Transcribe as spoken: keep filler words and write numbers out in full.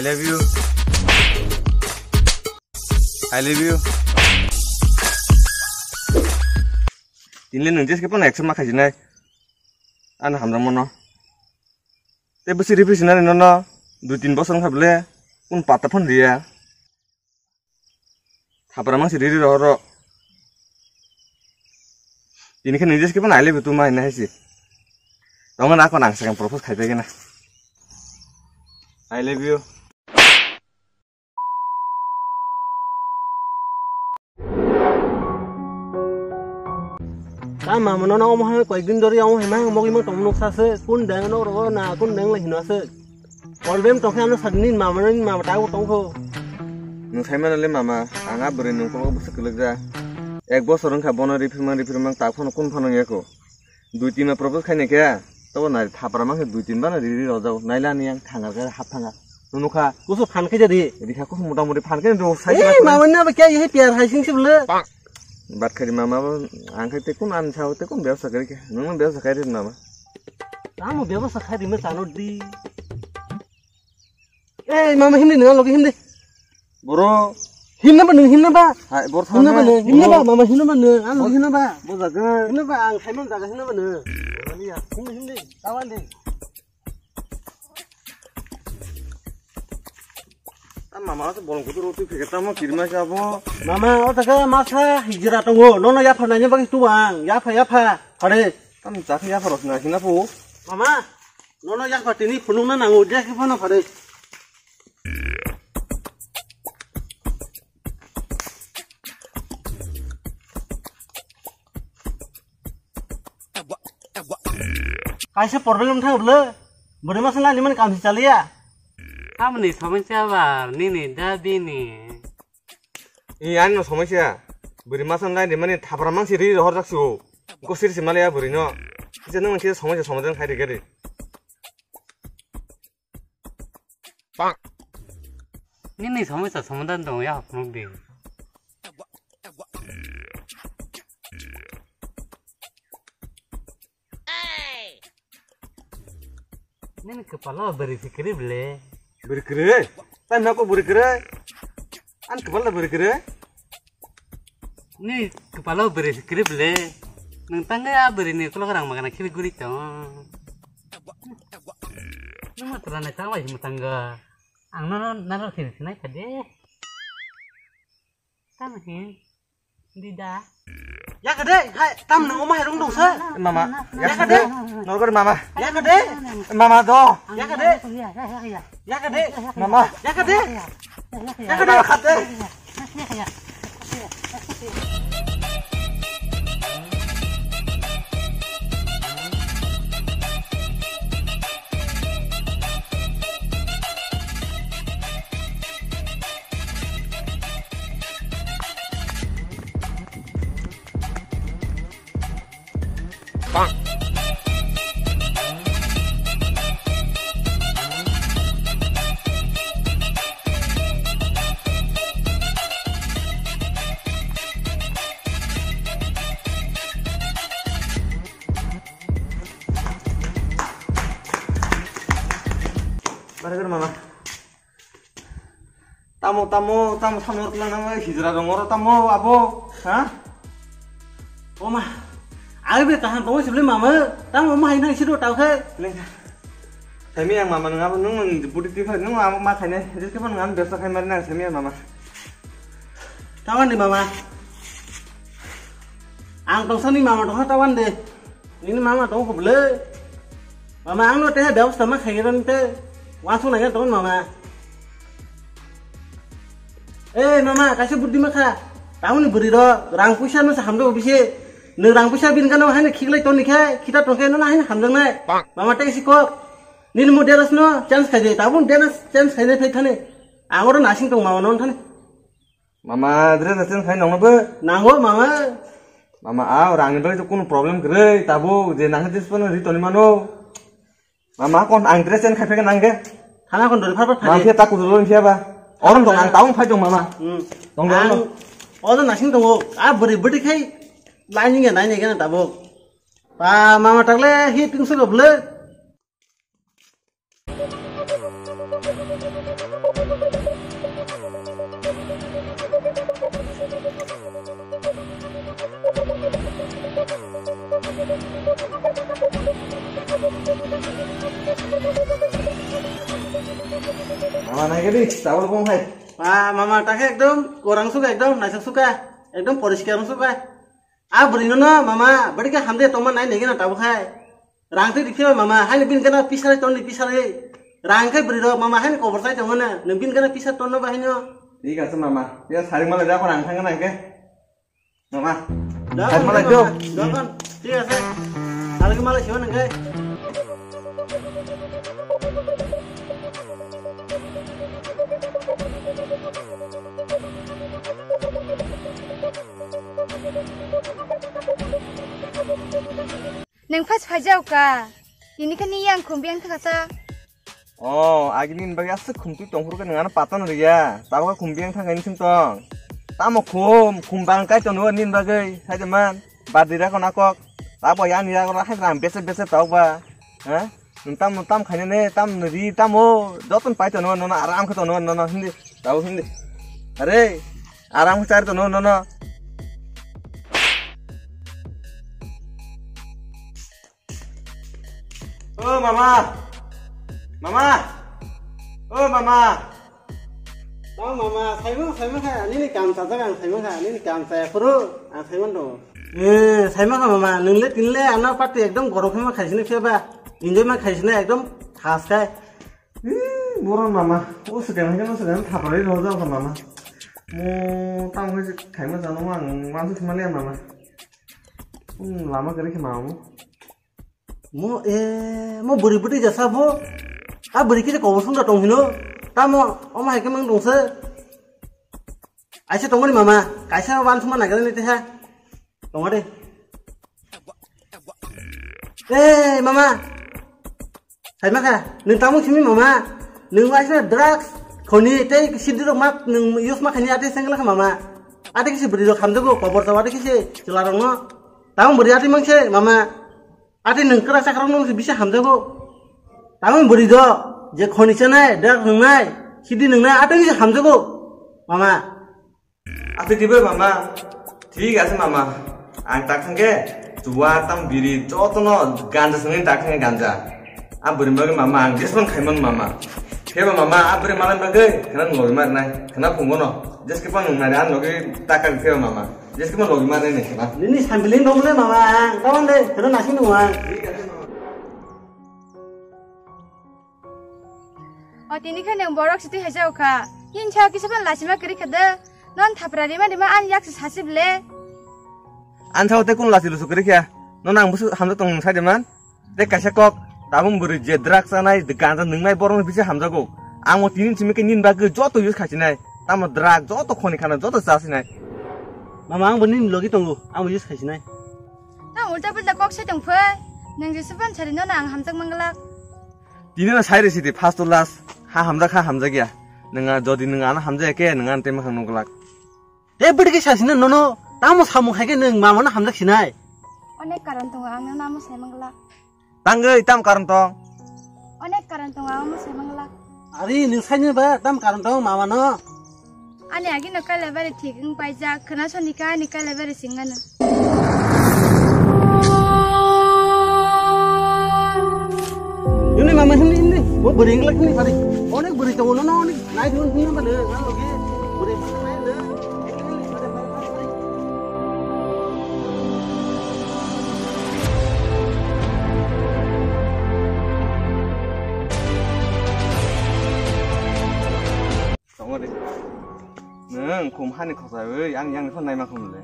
Love you. I love you. Tinle nung jeske pano eksa ma khaijinai. Ano hamra mono. Te bwswk riphi sinani nono dui tin bosor wngkha bwle, kun pata phone riya. Thapra mangsi riri rohoro. Tini khe nini jeske pano I love you tuma hina haisi. Tongma na kon ang second propose khai pegena. I love you. Ta mama no na omo hai koyek din dori omo hai mang mogwi mang tong nuksa se kun dang no ro na kun dang le hino se. Problem tongkhe ano sadini mama no mama ta tongkho. Nung sai mana le mama, ang a bwrwi nung kolo bwswk kwlwk ja. Ek bosor wngkha bono riphi mang riphi mang ta phano kun phano yako. Dui tin ma propose khaini khe, tobo nai thapra mangkhe dui tin bana riri rojak, naila ni yang thangar khe hap thanga. Nunu kha. Kusu phan khe jadi. Rikha kusu mota moti phan khe do sai. Eh, mama ni aba kya ye pyar hai sing sibule. Bat khari mama bo ang khai te kun an sao te kun byabsa kari khe. Nung byabsa kari mama. Tamo byabsa kari me tano di. Ei, mama, himdi nung, logi himdi. Boro. Himna ba nung, himna ba. Hai, bor himna ba nung, himna ba, mama, himna ba nung, ang logi himna ba. Bo jaga. Himna ba, ang thaiman jaga himna ba nung. Himdi, himdi, tawan di. Mama, asa bolong kutu roti phege tamo kirma sabo. Mama, o taka masa hijra tongo. Nono yapha nanya bagi tuang, yapha, yapha. Hare. Tam chakha yapha rosna hina po. Mama. Nono yak ba tini phunukna nango, je khe phano phare. Kaisa problem thang bwle. Bwrwi masa nani man kamsi chaliya. Tamni somosya ba nini da bini. I ani no somosya. Bwrwi masa nai de mani thapra mangsi ri rohor jak su. Ko sir si maliya bwrwi no. Kisa nang kisa somosya somadan khai de gari. Nini somosya somadan tong ya phunuk di. Nini kwpalo bwrwi si kwrwi bwle. Bwrwi kwrwi? Tamo ko bwrwi kwrwi? Ani kwpalo bwrwi kwrwi? Ni kwpalo bwrwi si kwrwi bwle. Nwng tangwi a bwrwini ukulok rang magana khibigwi tong. Nwng ma twla nai tangbai si mwtango. Ang nono naro khiri sinai kha de. Tamo hin. Dida. Yakade, hai, tam nang oma herung dong sa. Mama, yakade. Nogor mama. Yakade. Mama do. Yakade. Yakade. Mama. Yakade. Yakade. Yakade. Barikar mama. Tamo, tamo, tamo, tamo, tamo, hijra rong oro tamo, abo, ha? Oma, ai be kaham tamo sibli mama, tamo ma hai nang sido tau khe. Lengkha. Sami yang mama nang abo nung nung budi tifa nung amo ma khaine, jis ke pon ngam besa khai mari nang sami yang mama. Tawan di mama. Ang tong sani mama tong tawan de. Nini mama tong ko bwle. Mama ang no te bebostha ma khaigwrang te. Wansuk nai tong mama. Eh mama kaisa buddi ma kha. Tamoni bwrwi ro rang puisa no sa hamdo bise. Nwng rang puisa bin gano haino khiklai toni khe khita tong khe no haino hamjang nai. Mama te si kok. Nini mo deras no chance khai de. Tabun deras chance khai nai phai thani. Ang oro nasing tong mama non thani. Mama, dress change khai nongno bo? Nango, mama. Mama, a rangni bagwi to kunu problem kwrwi, tabuk je nangkhe jephano ri toni mano. Mama, kon ang dress change khai phai nangkhe? Thana kon dori phar phar phai. Nangkhe ta kudu lon phiya ba. Orom tong ang taung phai tong mama. Hmm. Tong dong. Ang odo nasing tongo. A bwrwi bwtwi khai lainingya nainai gana tabuk. Ba mama takle hi tingso go bwle. Hai ke di, tabuk bong hai. Ah, mama, ta khe ekdom korang suka, ekdom naisuk suka, ekdom poriskar suka. Ah, bwrwi no, no, mama, bwrwi khe hamde tongma nai nai gana tabuk hai. Rang twi rikhe mama, haino bini gana pisa rai tonni pisa rai. Rang khe bwrwi rok mama haino kobor sai tongo na, nwng bini gana pisa tonno ba haino. Thik ase mama, ya sari mala da ko rang thang gana ke. Mama. Hai, malai, mama. Thik ase. Alagi malai siwa nang kai. Nang phas phajao ka. Ini kani yang khum biang thaka sa. Oh, agini ni bagwi aswk khum twi tong phuru khe nwng ano patan rwya. Tabuk khum biyang thang kaini sing tong. Tamo khum, khum bang kai tono nini bagwi, sai de man. Badi ra kono kok. Tabo yani ra kono hai ram bese bese tabuk ba. Ha? Nwng tam nwng tam khaina ne, tam nwng ri tamo. Joton pai tono nono aram khe tono nono hindi. Tabuk hindi. Are, aram khe chari tono nono. O mama. Mama. O mama. Tang mama, saimang saimang kha, nini kam sajak ang saimang kha, nini kam saya phuru ang saimang dong. Eh, saimang kha mama, nungle tinle ano party ekdom gorok phema khaisini pheba. Enjoy ma khaisini ekdom khas khai. Ih, boron mama, o sukang hai no sukang thapari rojak kha mama. Mo tang hai khaima jano ang wansu thima le mama. Hmm, lama kari khe mama mo. Mo, eh, mo bwrwi bwtwi jasa bo. A bwrwi kisa kobor sung da tong hino. Tamo, omo hai khe mang dong se. Aise tongmani mama, kaisa wansuma nagra ni teha. Tongma de. Eh, mama. Hai ma kha, nung tamo simi mama. Nung aise drugs, khoni tei sidi rok ma nung use ma khani ate sengla kha mama. Ate kisi bwrwi rok hamjago, kobor jawa ate kisi chwla rok no. Tamo bwrwi ate mang se mama. Ate nwng kwrak chakrok nwng se bisa hamjago. Tamo bwrwi do, je khoni chanai, drak nwngnai, sidi nwngnai, ate nwng se hamjago. Mama. Ate dibe mama. Thik ase mama. Ang tak thangke, chuwa tam biri, jotono ganja swngnai tak thangke ganja. A bwrwi bagwi mama, ang jesman khaimang mama. Khe ba mama, a bwrwi malai bagwi, khana logi mar nai, khana phungo no. Jeske pang nari an logi taka khe ba mama. Jeske pang logi mar nai khana. Nini sambilin dong le mama, ang tawang de, khana nasi nung ang. O tini khe nwng borok sitwi haijao kha. Hini sao kisa phano lachima kwrwi kha de. Non thapra rima rima ani yak se sasib le. An sao te kun lachi lusu kwrwi kha. Non ang busu hamjak tong sai de man. Tei kaisa kok, tabuk bwrwi je drugs chanai, ganja nwngnai borokno bisa hamjago. Ang o tini simi khe nini bagwi joto use khaisinai. Tamo drug, joto khoni khana, joto chasinai. Mama, ang bo nini logi tongo, ang bo use khaisinai. Tamo ulta pulta kok sai tong phai. Nang jesa pan sari no na ang hamjak manglak. Tini no sai resi di, first to last. Ha hamjak, ha hamjak ya. Nwnga jodi nwnga ano hamjak ya khe, nwnga ano tei makhang nukglak. E bwrwi khe sasina nono, tamo samung hai khe nwng mamano hamjak sinai. Onek karon tongo, ang nono amo sai manglak. Tangwi tam karon tong? Onek karon tongo, ang amo sai manglak. Ari nwng saini ba tam karon tong mamano? Ani agi no kailabari thik wng paijak, khwna soni ka ani kailabari singano. Himni mama himni himni, bo bwrwi wng lak himni pari. Onek bwrwi tongo nono onek. Nai dun hwnna ba le, nang logi bwrwi phano nai le. Tongma de. Nang khum hani khosa oi, ang yang phano naima khum le.